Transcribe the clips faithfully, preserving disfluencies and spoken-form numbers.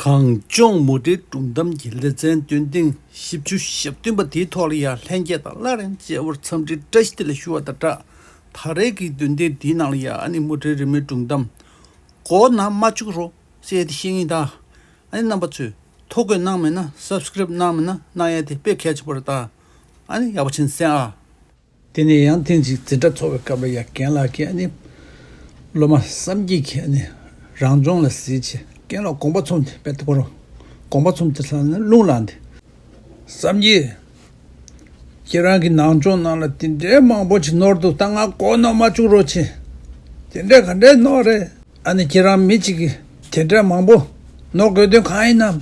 གངས་ལྗོངས་མུ་འབྲེལ་སྒྲུང་གཏམ་གྱི་ལེ་ཚན་སྟོན་ཐེངས་བཞི་བཅུ་ཞེ་བདུན་པ་དེའི་ཐོག་ལ་ཡང་ལྷན་རྒྱས་དང་སླར་ཡང་མཇལ་བར་འཚམས་འདྲི་བཀྲ་ཤིས་བདེ་ལེགས་ཞུ་བ་དང་སྦྲགས། ད་རེས་ཀྱི་སྟོན་ཐེངས་འདིའི་ནང་ལ་ཡང་ཨ་ནི་མུ་འབྲེལ་རི་མོའི་སྒྲུང་གཏམ་མགོ་ན་མ་བཅུག་རོགས་ཟེར་ཏེ་བཤད་ངེས་ད། ཨ་ནི་རྣམ་པ་ཚོས་ཐོ་འགོད་གནང་མེད་ན་སབ་སི་ཀི་རེབ་གནང་མེད་ན་གནང་ཡ་དེ་དཔེ་གལ་ཆེན་པོ་རེད་ད། ཨ་ནི་ཡག་པོ་བྱས་ནས་གསན་ཨ། དེ་ནས་ཡང་ཐེངས་གཅིག་འཛིན་གྲྭ་འཚོགས་པའི་སྐབས་ལ་ཡང་རྒན་ལགས་ཀྱིས་ཨ་ནི་སློབ་མ་བསམ་སྐྱིད་ཀྱིས་ཨ་ནི་རང་སྦྱོང་ལ་གཟིགས་བྱས་རྒན་ལགས་དགོངས་པ་ཚོམས་ཏེ་དཔེ་ཐུགས་ཁུར་དགོངས་པ་ཚོམས་ཏེ་ལ་ནི་རླུང་ལངས་ཏེ། བསམ་སྐྱིད། ཁྱེད་རང་གི་ནང་སྦྱོང་ནང་ལ་དེ་འདྲའི་མང་པོ་ཅིག་ནོར་འདུག་ད་ང་མགོ་ནོར་མ་བཅུག་རོགས་བྱེད། དེ་འདྲ་ག་འདྲའི་ནོར་རེད། ཨ་ནི་ཁྱེད་རང་མི་གཅིག་གིས་དེ་འདྲ་མང་པོ་ནོར་དགོས་དོན་གང་ཡིན་ནམ།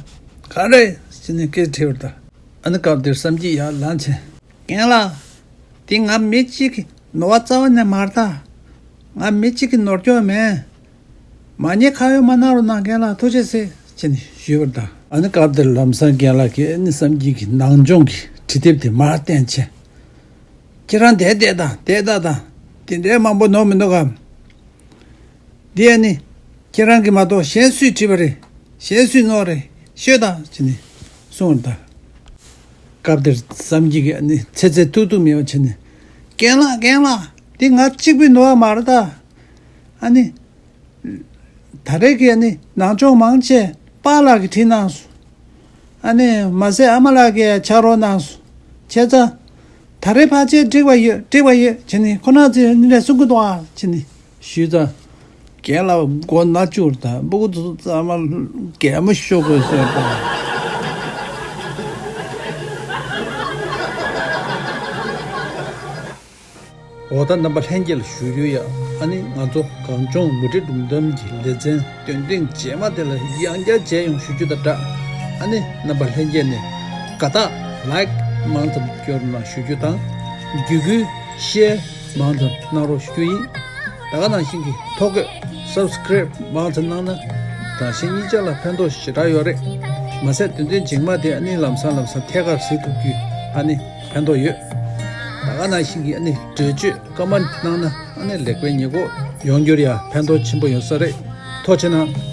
ག་རེ་ཟེར་ནས་སྐད་དྲིས་པ་དང་། ཨ་ནི་སྐབས་དེར་བསམ་སྐྱིད་ཡར་ལངས་བྱས། རྒན་ལགས། འདི་ང་མི་གཅིག་གི་ནོར་བ་རྩ་བ་ནས་མ་རེད་ད། ང་མི་གཅིག་གི་ནོར་སྐྱོན་མེད། མ་ཉེས་ཁ་གཡོག་མ་གནང་རོགས་གནང་། རྒན་ལགས་ཐུགས་རྗེ་ཆེ་ཟེར་ནས་ཞུས་པར་ད། ཨ་ནི་སྐབས་དེར་ལམ་སང་རྒན་ལགས་ཀྱིས་ཨ་ནི་བསམ་སྐྱིད་ཀྱི་ནང་སྦྱོང་གི་བྲིས་དེབ་དེ་མར་བསྟན་བྱས། ཁྱེད་རང་དེ་བལྟས་དང་དེ་ལྟ་དང་། དེ་འདྲའི་མང་པོ་ནོར་མི་འདུག་གམ། འདི་ཨ་ནི་ཁྱེད་རང་གིས་མ་གཏོགས་གཞན་སུས་བྲིས་པ་རེད། གཞན་སུས་ནོར་རེད་ཤོད་དང་ཟེར་ནས་གསུངས་པར་ད། སྐབས་དེར་བསམ་སྐྱིད་ཀྱིས་ཨ་ནི་ཚེ་ཚེ་ཐུག་ཐུག་མེད་པ་བྱས་ནས། རྒན་ལགས་རྒན་ལགས། འདི་ང་གཅིག་པུའི་ནོར་བ་མ་རེད་ད། ཨ་ནི། ད་རེས་ཀྱི་ཨ་ནི་ནང་སྦྱོང་མང་ཆེ་པཱ་ལགས་ཀྱིས་བྲིས་གནང་སོང་། ཨ་ནི་མ་ཟད་ཨ་མ་ལགས་ཀྱིས་ཕྱག་རོགས་གནང་སོང་། བྱས་ཙང་། ད་རེས་ཕལ་ཆེར་འགྲིག་པ་ཡོད་འགྲིག་པ་ཡོད་བྱས་ནས་ཁོ་ན་ཚོས་ཨ་ནི་ལས་གསུང་གི་འདུག་ཨ་བྱས་ནས་ཞུས་ཙང་། རྒན་ལགས་མགོ་ན་བཅུག་དང་སྤུ་གུ་ཚོ་ཚང་མ་གད་མོ་ཤོར་དགོས་ཟེར་དང་། འོ་ད་རྣམ་པ་ལྷན་རྒྱས་ལ་ཞུ་རྒྱུ་ཡ། ཨ་ནི་ང་ཚོ་གངས་ལྗོངས་མུ་འབྲེལ་སྒྲུང་གཏམ་གྱི་ལེ་ཚན་སྟོན་ཐེངས་རྗེས་མ་དེ་ལ་ཡང་བསྐྱར་མཇལ་ཡོང་ཞུ་རྒྱུ་དང་སྦྲགས། ཨ་ནི་རྣམ་པ་ལྷན་རྒྱས་ནས་དགའ་རྟགས་ལའིཀ་མང་ཙམ་སྐྱོར་གནང་ཞུ་རྒྱུ་དང་། བརྒྱུད་སྐུལ་ཤེར་མང་ཙམ་གནང་རོགས་ཞུ་རྒྱུ་ཡིན། ད་ག་ནང་བཞིན་གྱི་ཐོ་འགོད་སབ་སི་ཀི་རེབ་མང་ཙམ་གནང་ན་དང་གཞན་གཉིས་ཆ་ལ་ཕན་ཐོགས་ཞེ་དྲག་ཡོད་རེད། མ་ཟད་སྟོན་ཐེངས་རྗེས་མ་དེ་ཨ་ནི་ལམ་སང་ལམ་སང་ཐད་ཀར་གཟིགས་ཐུབ་རྒྱུ་ཨ་ནི་ཕན་ཐོགས་ཡོད། ད་ག་ནང་བཞིན་གྱི་ཨ་ནི་འགྲེལ་བརྗོད་ཀོ་མེན་ཊི་གནང་ན་ཨ་ནི་ལེགས་པའི་ཉེས་འགོག་ཡོང་རྒྱུར་ཡང་ཕན་ཐོགས་ཆེན་པོ་ཡོད་ས་རེད། ཐུགས་རྗེ་གནང་།